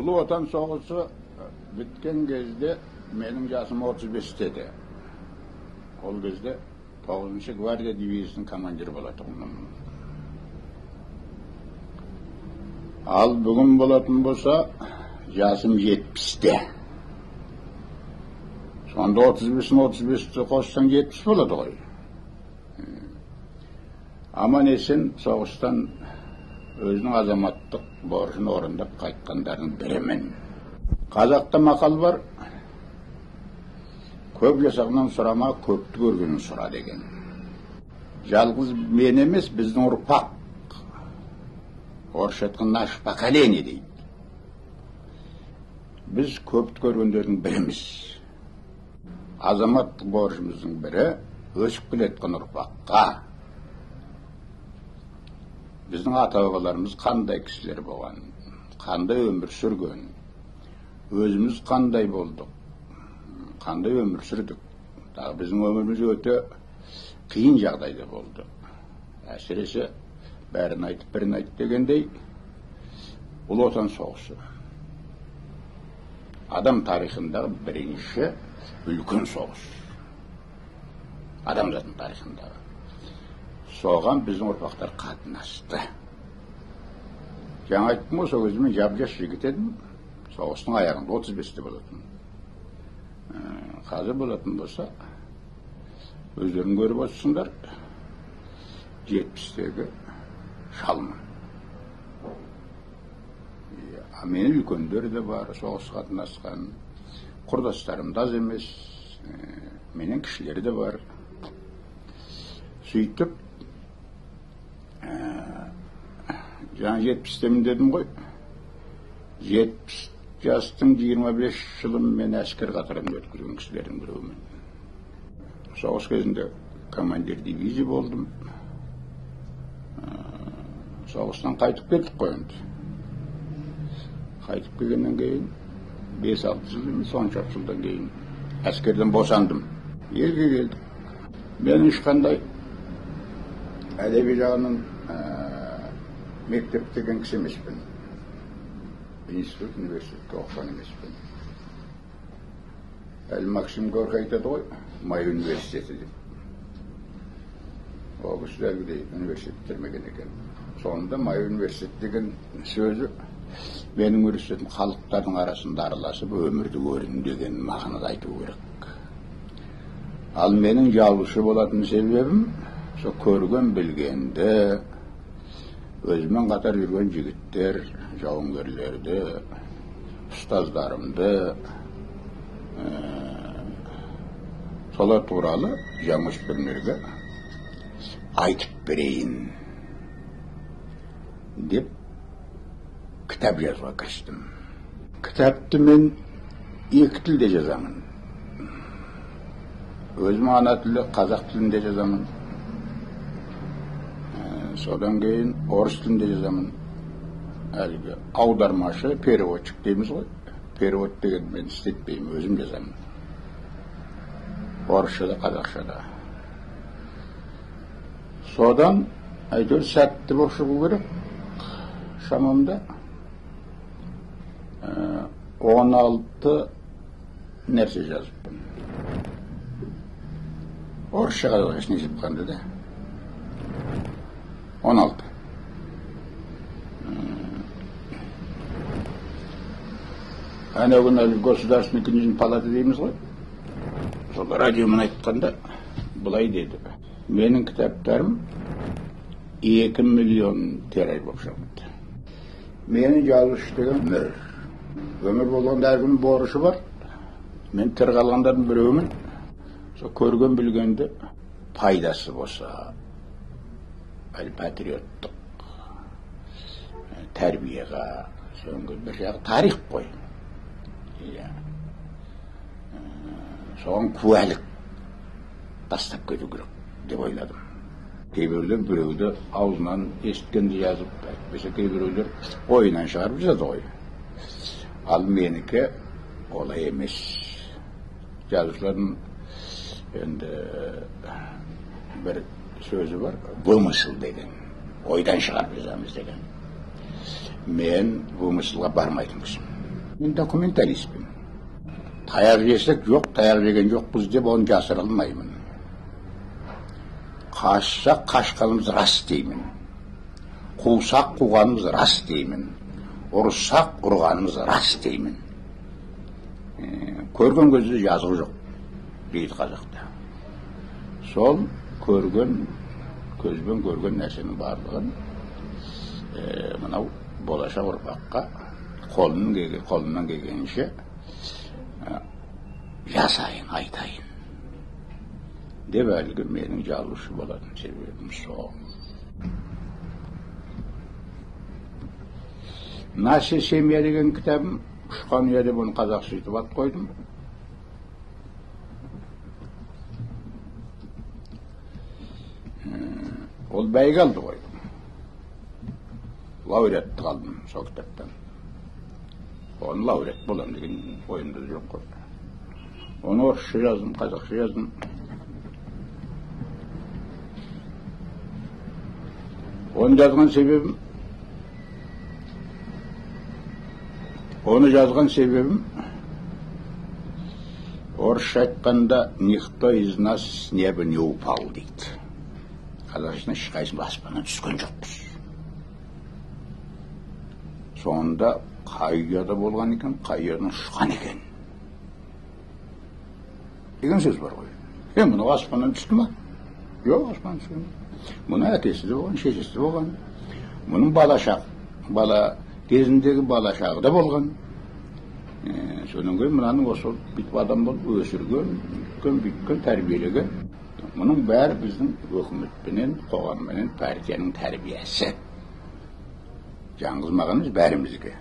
Ұлы Отан соғысы біткен кезде менің жасым 35-те еді. Ол кезде 9-шы гвардия дивизиясының командирі болатұғынмын. Ал бүгін болатын болса, жасым 70-те. Сонда 35-ін 35-ті қоссаң 70 болады ғой. Аман есен соғыстан өзінің азаматтық борышын орындап қайтқандардың бірімін. Қазақта мақал бар, көп жасағынан сұрама, көпті көргенін сұра деген. Жалғыз мен емес, біздің ұрпақ, орысша айтқан наше поколение дейді. Біз көпті көргендердің біріміз. Азаматтық борышымыздың бірі өсіп келе жатқан ұрпаққа біздің ата-бабаларымыз қандай кісілер болған, қандай өмір сүрген, өзіміз қандай болдық, қандай өмір сүрдік. Тағы біздің өміріміз өте қиын жағдайда болды. Әсіресе бәрін айтып, бірін айт дегендей, Ұлы Отан соғысы адам тарихындағы бірінші үлкен соғыс. Адамзаттың тарихындағы. Соған біздің ұрпақтар қатынасты. Жаңа айттым ғой, сол кезде мен жап-жас жігіт едім. Соғыстың аяғында 35-те болатын. Қазір болатын болса, өздерің көріп отырсыңдар, 70-тегі шалмын. Менің үлкендер де бар, соғысқа қатынасқан, құрдастарым да аз емес, менен кішілері де бар. Сөйтіп, жаңа 70-темін дедім ғой, 70 жастың 25 жылын мен әскер қатарында өткізген кісілердің біреуімін. Соғыс кезінде командир дивизия болдым. Соғыстан қайтып келдік қой енді. Қайтып келгеннен кейін 5-6 жыл емес, 10 жылдан кейін әскерден босандым. Елге келдік. Мен ешқандай әдеби жағынан мектеп деген кісі емеспін. Институт, университетке оқыған емеспін. Әлі Максим Горький айтады ғой, май университеті деп. Ол кісі әлгідей университет бітірмеген екен. Сонда май университет деген сөзі менің университетім халықтардың арасында араласып өмірді көрдім деген мағынада айту керек. Ал менің жазушы болатын себебім сол көрген білгенді, өзімен қатар жүрген жігіттер, жауынгерлерді, ұстаздарымды, солар туралы жаңаөспірімдерге айтып берейін деп кітап жазуға кірістім. Кітапты мен екі тілде жазамын. Өзім ана тілі қазақ тілінде жазамын. Содан кейін орыс тілінде жазамын. Әлгі аудармашы, переводчик дейміз ғой. Перевод деген мен істетпеймін, өзім жазамын. Орысша да, қазақша да. Содан әйтеуір сәтті болып шығу керек шамамда. 16 нәрсе жазыппын. Орысша қазақша не жіпқанды да. 16. Ана күні әлі Государственный книжный палата дейміз ғой. Сол радиомен айтқанда былай деді. Менің кітаптарым 2 миллион тираж болып шығыпты. Менің жазушы деген өмір. Өмір болғанда әркімнің борышы бар. Мен тірі қалғандардың біреуімін. Сол көрген білгенді пайдасы болса, әлі патриоттық тәрбиеға, соңғы бір жағы тарих қой. Соған куәлік тастап кету керек деп ойладым. Кейбіреулер біреуді аузынан естігенді жазып, әйтпесе кейбіреулер ойынан шығарып жазады ғой. Ал менікі олай емес. Жазушылардың енді бір сөзі бар, вымысел деген, ойдан шығарып жазамыз деген. Мен вымыселға бармайтын кісімін. Мен документалистпін. Таяқ жесек жоқ, таяқ жеген жоқпыз деп оны жасыра алмаймын. Қашсақ қашқанымыз рас деймін. Қусақ қуғанымыз рас деймін. Ұрыссақ ұрғанымыз рас деймін. Көрген көзде жазығы жоқ дейді қазақта. Сол көрген, көзбен көрген нәрсенің барлығын мынау болашақ ұрпаққа қолымнан келгенше жасайын, айтайын деп әлгі менің жазушы болатын себебім сол. Наша семья деген кітабым, ұшқан ұя деп оны қазақша етіп ат қойдым. Ол бәйге алды ғой. Лауреатты қалдым сол кітаптан. Оны лауреат болам деген ойымда жоқ қой. Оны орысша жаздым, қазақша жаздым. Оны жазған себебім, орысша айтқанда никто из нас с неба не упал дейді. Қазақшасына ешқайсымыз аспаннан түскен жоқпыз. Сонда қай ұяда болған екен, қай ұядан ұшқан екен деген сөз бар ғой. Мынау аспаннан түсті ма? Жоқ, аспаннан түскен. Мұның әкесі де болған, шешесі де болған. Мұның бала кезіндегі бала шағы да болған. Содан кейін мынаның осы бүйтіп адам болып өсірген, бүйткен, тәрбиелеген. Мұның бәрі біздің өкіметпенен, қоғамменен, партияның тәрбиесі. Жалғыз маған емес, бәрімізге.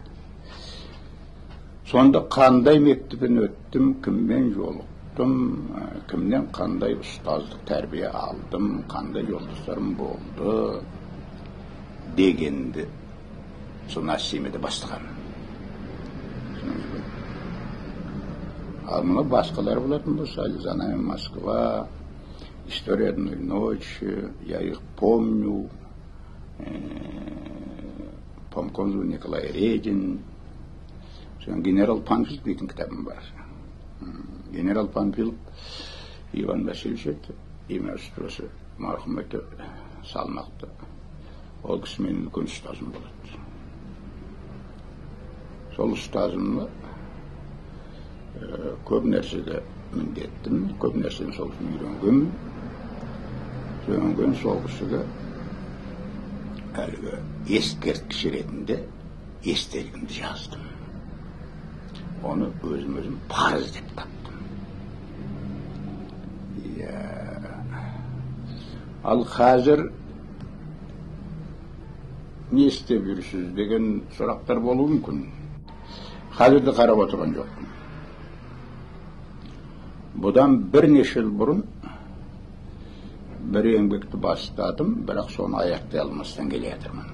Сонда қандай мектебін өттім, кіммен жолықтым, кімнен қандай ұстаздық тәрбие алдым, қандай жолдастарым болды дегенді сол Наша семьяда бастағанмын. Ал мұны басқалар болатын болса, За нами Москва, История одной ночи, я их помню, Помконзу Николай Редин, генерал Панфилов дейтін кітабым бар. Генерал Панфилов Иван Васильевич еді, имя отчествосы марқұм өте салмақты. Ол кісі менің үлкен ұстазым болады. Сол ұстазымды көп нәрсеге міндеттімін, көп нәрсені сол кісіден үйренгенмін. Содан кейін сол кісіге әлгі ескерткіш ретінде естелігімді жаздым. Оны өзім парыз деп таптым. Ал қазір не істеп жүрсіз деген сұрақтар болуы мүмкін. Қазір де қарап отырған жоқпын. Бұдан бірнеше жыл бұрын бір еңбекті бастадым, бірақ соны аяқтай алмастан келе жатырмын.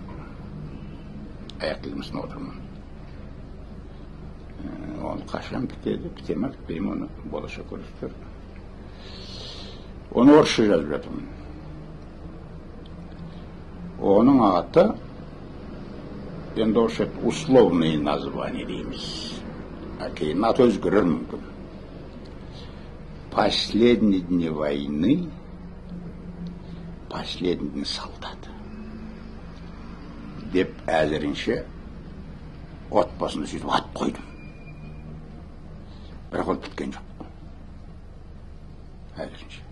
Аяқтай алмастан отырмын. Оны қашан бітеді, біте ме, бітпей ме, оны болашақ көрсетер. Оны орысша жазып жатырмын. Оның аты, енді орысша условный название дейміз. Кейін аты өзгерер мүмкін. Последние дни войны, последний дни солдат деп әзірінше отбасына сөйтіп ат қойдым. Бірақ ол біткен жоқ. Әзірінше.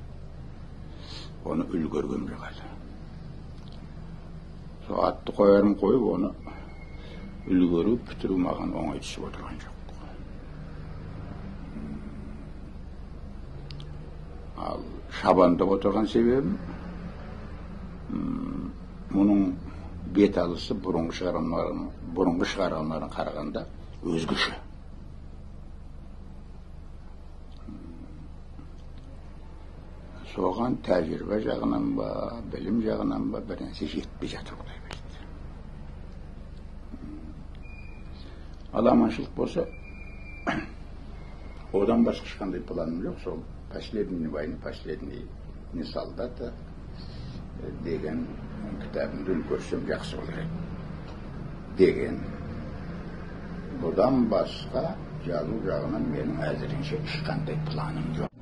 Оны үлгергем жоқ әлі. Сол атты қоярым қойып, оны үлгеру, бітіру маған оңай түсіп отырған жоқ. Ал шабандап отырған себебім, мұның бет алысы бұрынғы шығармаларына қарағанда өзгеше. Соған тәжірибе жағынан ба, білім жағынан ба бір нәрсе жетпей жатыр, Құдай біледі. Ал аманшылық болса, одан басқа ешқандай планым жоқ. Сол последний войны, последний не солдата деген кітабымды үлгерсем жақсы болар еді деген. Одан басқа жазу жағынан менің әзірінше ешқандай планым жоқ.